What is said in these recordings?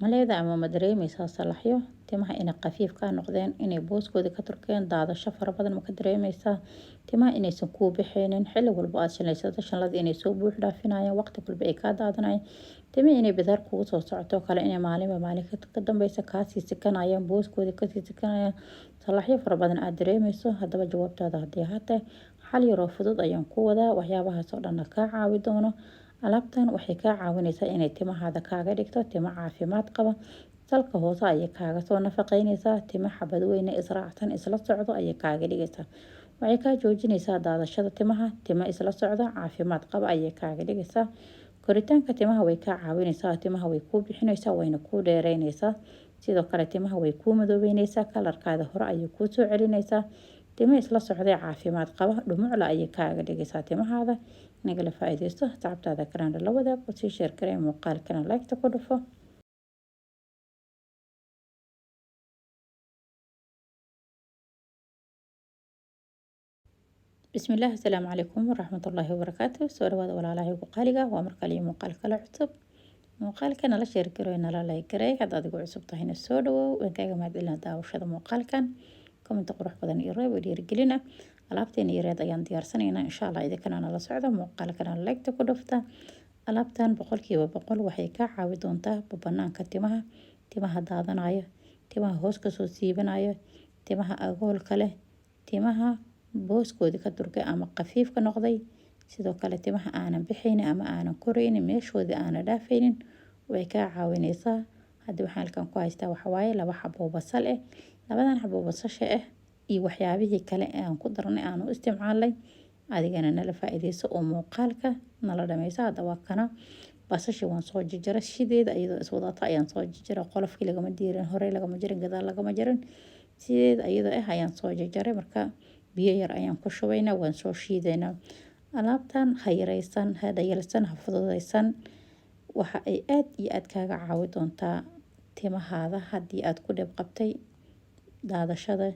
Maleeda ama ma dareemeysaa salaxyo timaha inay khafiif ka noqdeen, inay booskooda ka turkeen, daadasho fara badan ma ka dareemeysaa? Timaha inaysan kuu bixinin, xilli walba aad shanlaysato shanlada inay soo buux dhaafinayaan, waqti walba ay kaa daadanayaan, timihi inay bidaar kugu soo socoto kale, inay maalinba maalin ka dambeysa kaasii sikanayaan, booskooda kasii sikanayaan, salaxyo fara badan aad dareemeyso. Haddaba jawaabtaada haddii haatee xal yaroo fudud ayaan ku wadaa, waxyaabahaas oo dhanna kaa caawi doono. Alaabtan waxay kaa caawineysaa inay timahaada kaaga dhigto timo caafimaad qaba. Salka hoose ayay kaaga soo nafaqeyneysaa, timo xabad weyne israacsan isla socdo ayay kaaga dhigaysaa. Waxay kaa joojineysaa daadashada timaha, timo isla socda caafimaad qaba ayay kaaga dhigaysaa. Koritaanka timaha way kaa caawineysaa, timaha way kuu bixineysaa, wayna kuu dheereyneysaa. Sidoo kale timaha way kuu madoobeyneysaa, kalarkaada hore ayay kuu soo celineysaa. Timo isla socday caafimaad qaba dhumucla ayay kaaga dhigaysaa timahaada. Nagala faa'iidaysto, asxaabtaada kalena la wadaag oo sii share garee muuqaalkana, like-ta ku dhufo. Bismillaah, asalaamu calaykum waraxmatullaahi wabarakaatu. Soo dhawaada walaalahay qaaliga, waa mar kale iyo muuqaal kale cusub. Muuqaalka nala share garoy, nala like garay. Hadda adigu cusub tahayna soo dhawow, waan kaaga mahadcelinaa daawashada muuqaalkan. Comment qurux badan iyo reeb oo dhiirigelina. Alaabteena yareed ayaan diyaarsanaynaa insha Allah, idinkana nala socda, muuqaalkana like-ta ku dhufta. Alaabtan 100% waxay kaa caawi doontaa banaanka timaha, timaha daadanaya, timaha hoos kasoo siibanaya, timaha agoolka leh, timaha booskoodii ka durkay ama khafiifka noqday, sidoo kale timaha aanan bixaynin ama aanan koraynin, meeshoodii aanan dhaafaynin way kaa caawineysaa. Hadda waxaan halkan ku haystaa waxawaaye laba xabo basal ah. Labadan xabo basasha ah iyo waxyaabihii kale ee aan ku darnay aan u isticmaalnay, adigana nala faa'iideyso oo muuqaalka nala dhameyso. Hadda waa kana basasha, waan soo jarjaray sideeda iyadoo iswadata ayaan soo jarjaray. Qolofkii lagama diirin, horey lagama jarin, gadaal lagama jarin, sideeda iyadoo ah ayaan soo jarjaray. Marka biyo yar ayaan ku shubaynaa, waan soo shiidaynaa. Alaabtan ha yareysan, ha dhayalsan, ha fududeysan. Waxa ay aad iyo aad kaaga caawi doontaa timahaada haddii aad ku dhib qabtay daadashada,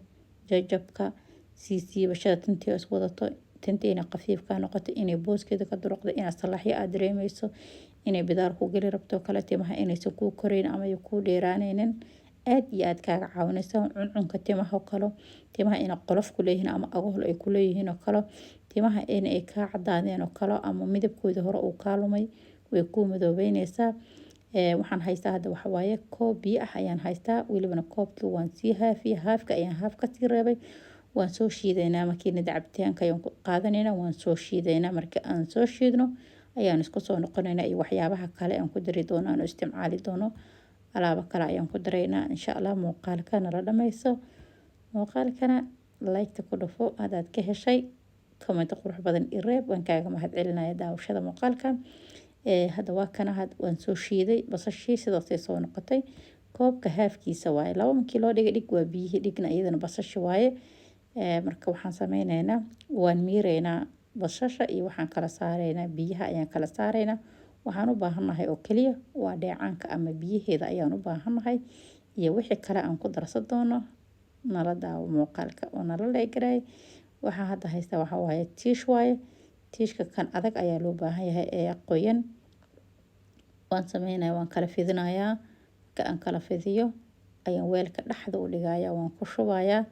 jajabka, sii siibashada tintii iswadato, tinta inay khafiif kaa noqoto, inay booskeeda ka duruqdo, inaad salaxyo aad dareemeyso, inay bidaar ku geli rabto kale, timaha inaysan kuu koreyn ama ay kuu dheeraaneynin aad iyo aad kaaga caawineysa. Cuncunka timaha oo kale, timaha inay qolof ku leeyihiin ama agool ay ku leeyihiin oo kale, timaha inay kaa cadaadeen oo kale ama midabkooda hore uu kaa lumay, way kuu madoobeyneysaa. Waxaan haystaa hadda waxawaaye koob biyo ah ayaan haystaa, welibana koobkii waan sii haafiyey, haafka ayaan haaf kasii reebay. Waan soo shiidaynaa, makiinada cabitaanka ayaan ku qaadanaynaa, waan soo shiidaynaa. Marka aan soo shiidno ayaan isku soo noqonaynaa iyo waxyaabaha kale aan ku dari doono, aan u isticmaali doono. Alaabo kale ayaan ku daraynaa insha Allah. Muuqaalka nala dhameyso, muuqaalkana like-ta ku dhufo haddaad ka heshay, comment qurux badan i reeb, waan kaaga mahadcelinaya daawashada muuqaalkan. Hadda waa kana, waan soo shiiday basashii, sidaasay soo noqotay. Koobka haafkiisa waaye, laba markii loo dhigay dhig waa biyihii, dhigna iyadana basashi waaye. Marka waxaan sameyneynaa, waan miireynaa basasha iyo waxaan kala saareynaa biyaha ayaan kala saareynaa. Waxaan u baahannahay oo keliya waa dheecaanka ama biyaheeda ayaan u baahannahay iyo wixii kale aan ku darsan doono. Nala daawo muuqaalka oo nala leegaray. Waxaan hadda haystaa waxaa waaye tiish waaye, tiishka kan adag ayaa loo baahan yahay ee qoyan. Waan sameynaya, waan kala fidinayaa. Marka aan kala fidiyo ayaan weelka dhexda u dhigayaa, waan ku shubayaa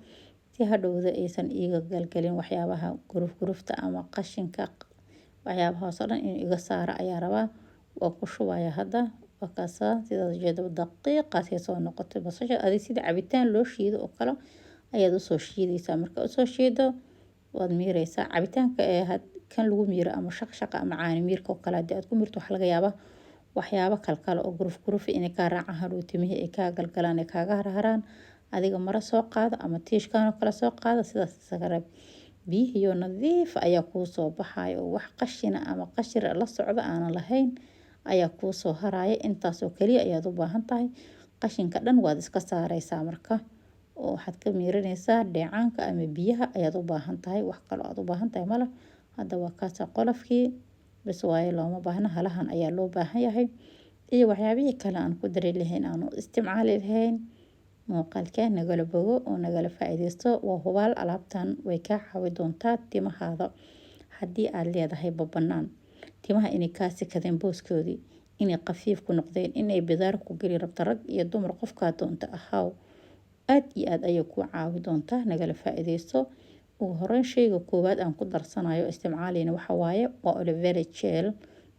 si hadhowda aysan iiga galgalin waxyaabaha guruf gurufta ama qashinka, waxyaabahaas oo dhan inuu iga saaro ayaa rabaa. Waan ku shubayaa hadda, waa kaasaa sidaas jeedo daqiiqaasay soo noqotay basasha. Adig sida cabitaan loo shiido oo kale ayaad usoo shiidaysaa. Marka usoo shiido waad miireysaa cabitaanka ee kan lagu miiro ama shaqshaqa ama caano miirka oo kale. Haddii aad ku miirto waxaa laga yaabaa waxyaabo kalkale oo guruf guruf inay kaa raacaan, hadhow timihii ay kaa galgalaan, ay kaaga harharaan. Adiga maro soo qaado ama tiishkan oo kale soo qaado, sidaas isaga reeb. Biyihiyo nadiif ayaa kuu soo baxayo oo wax qashina ama qashir la socdo aanan lahayn ayaa kuu soo haraya. Intaasoo kaliya ayaad u baahan tahay, qashinka dhan waad iska saareysaa. Marka oo waxaad ka miiranaysaa dheecaanka ama biyaha ayaad u baahan tahay, wax kaloo aad u baahan tahay mala. Hadda waa kaasa qolofkii bas waaye, looma baahna, halahan ayaa loo baahan yahay iyo waxyaabihii kale aan ku dari lahayn, aan u isticmaali lahayn. Muuqaalka nagala bogo oo nagala faa'iideysto. Waa hubaal alaabtan way kaa caawi doontaa timahaada haddii aad leedahay babanaan, timaha inay kaa sikadeen booskoodii. Inay khafiif ku noqdeen, inay bidaar ku geli rabto, rag iyo dumar qofkaa doonta ahaaw, aad iyo aad ayay kuu caawi doontaa. Nagala faa-iideyso. Ugu horeyn, sheyga koowaad aan ku darsanayo isticmaalayna waxa waaye waa aloe vera gel.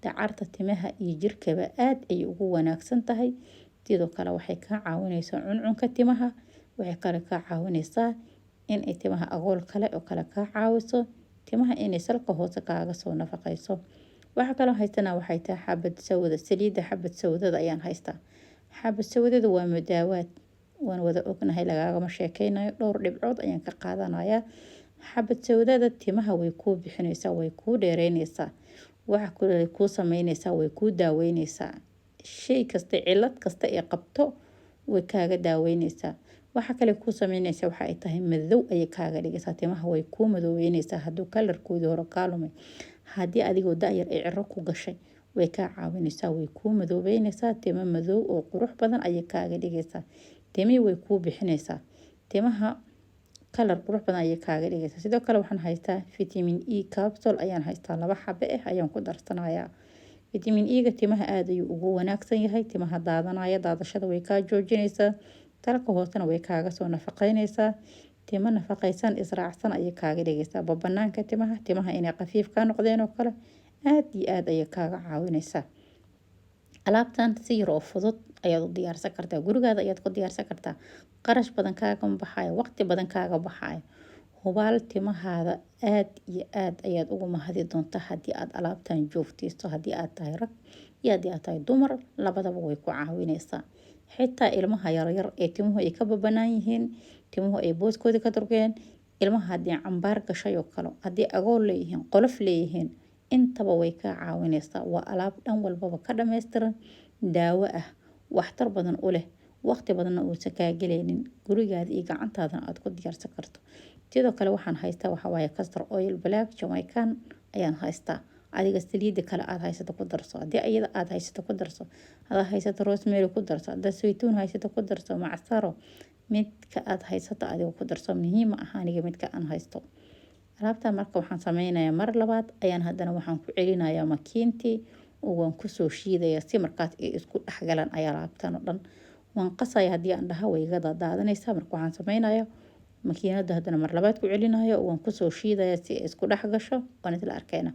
Dacarta timaha iyo jirkaba aad ayay ugu wanaagsan tahay. Sidoo kale waxay kaa caawineysaa cuncunka timaha. Waxay kale kaa caawineysaa inay timaha agool kale oo kale kaa caawiso, timaha inay salka hoose kaaga soo nafaqeyso. Waxa kaloo haystanaa waxay tahay xabad sawda, saliidda xabad sawdada ayaan haystaa. Xabad sawdada waa mudaawaad, waan wada ognahay, lagaagama sheekeynayo. Dhowr dhibcood ayaan ka qaadanayaa. Xabad sawdada timaha way kuu bixineysaa, way kuu dheereyneysaa, waxa kale kuu sameyneysaa, way kuu daaweyneysaa. Shay kasta, cilad kasta ee qabto way kaaga daaweyneysaa. Waxa kale kuu sameyneysaa waxa ay tahay madow ayay kaaga dhigaysaa. Timaha way kuu madoobeyneysaa hadduu colorkoodii hore kaa lumay. Haddii adigoo da-yar ay ciro ku gashay, way kaa caawineysaa, way kuu madoobeyneysaa. Timo madow oo qurux badan ayay kaaga dhigaysaa. Timihii way kuu bixineysaa, timaha color qurux badan ayay kaaga dhigaysaa. Sidoo kale waxaan haystaa vitamin E capsule ayaan haystaa, laba xabe ah ayaan ku darsanayaa. Vitamin E-ga timaha aada ayuu ugu wanaagsan yahay. Timaha daadanaya, daadashada way kaa joojineysaa, salka hoosena way kaaga soo nafaqeyneysaa. Timo nafaqeysan, israacsan ayay kaaga dhigaysaa. Babanaanka timaha, timaha inay khafiif kaa noqdeen oo kale, aada iyo aada ayay kaaga caawineysaa. Alaabtan si yar oo fudud ayaad u diyaarsan kartaa, gurigaada ayaad ku diyaarsan kartaa. Qarash badan kaagama baxaayo, waqti badan kaaga baxaayo. Hubaal timahaada aada iyo aada ayaad ugu mahadi doontaa haddii aad alaabtan joogteyso. Haddii aad tahay rag iyo haddii aad tahay dumar, labadaba way ku caawineysaa. Xitaa ilmaha yaryar ee timuhu ay ka babanaan yihiin, timuhu ay booskoodii ka durgeen, ilmaha haddii cambaar gashay oo kale, haddii agool leeyihiin, qolof leeyihiin, intaba way kaa caawineysaa. Waa alaab dhan walbaba ka dhammaystiran, daawo ah, waxtar badan u leh, waqti badanna uusan kaa gelaynin, gurigaada iyo gacantaadana aada ku diyaarsan karto. Sidoo kale waxaan haystaa waxaa waaye castor oil black Jamaican ayaan haystaa. Adiga saliida kale aada haysato ku darso. Haddii iyada aada haysato ku darso, hadaa haysato rosemary ku darso, haddaa saytuun haysato ku darso, macsaro, midka aada haysato adiga ku darso. Muhiim ma aha aniga midka aan haysto. Alaabtan marka waxaan sameynayaa, mar labaad ayaan haddana waxaan ku celinayaa makiintii oo waan kusoo shiidaya, si markaas ay isku dhexgalaan. Ayaa alaabtan oo dhan waan qasaya. Haddii aan dhaha way iga daadaadanaysaa. Marka waxaan sameynaya makiinada haddana mar labaad ku celinayo, waan kusoo shiidaya si ay isku dhex gasho. Waan isla arkayna.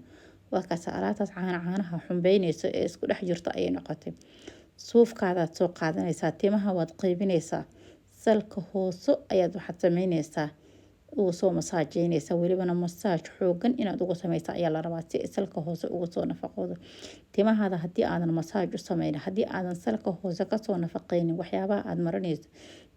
Waa kaas alaabtaas caana caanaha xumbeyneyso ee isku dhex jirto ayay noqotay. Suufkaadaad soo qaadanaysaa, timaha waad qaybinaysaa, salka hooso ayaad waxaad sameyneysaa uga soo masaajeyneysaa. Welibana masaaj xoogan inaad uga sameysa ayaa la rabaa si ay salka hoose uga soo nafaqoodo timahaada. Haddii aadan masaaj u sameyn, haddii aadan salka hoose kasoo nafaqeynin waxyaabaha aad marinayso,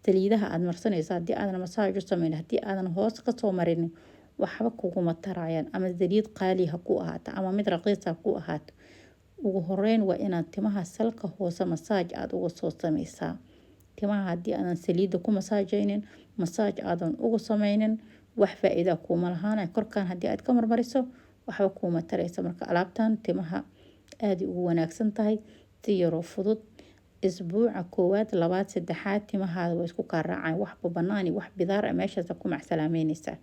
saliidaha aad marsanayso, haddii aadan masaaj u sameyn, haddii aadan hoos kasoo marinin, waxba kuguma tarayaan. Ama saliid qaali ha ku ahaato ama mid raqiis ha ku ahaato, ugu horeyn waa inaad timaha salka hoose masaaj aada uga soo sameysaa. Timaha haddii aadan saliidda ku masaajeynin, masaaj aadan uga sameynin, wax faa-iida kuuma lahaana. Korkaan haddii aad ka marmariso, waxba kuuma taraysa. Marka alaabtan timaha aaday ugu wanaagsan tahay. Si yaroo fudud, isbuuca koowaad, labaad, saddexaad, timahaada way isku kaa raacaan. Waxba banaan iyo wax bidaar ah meeshaas ku macsalaameyneysaa.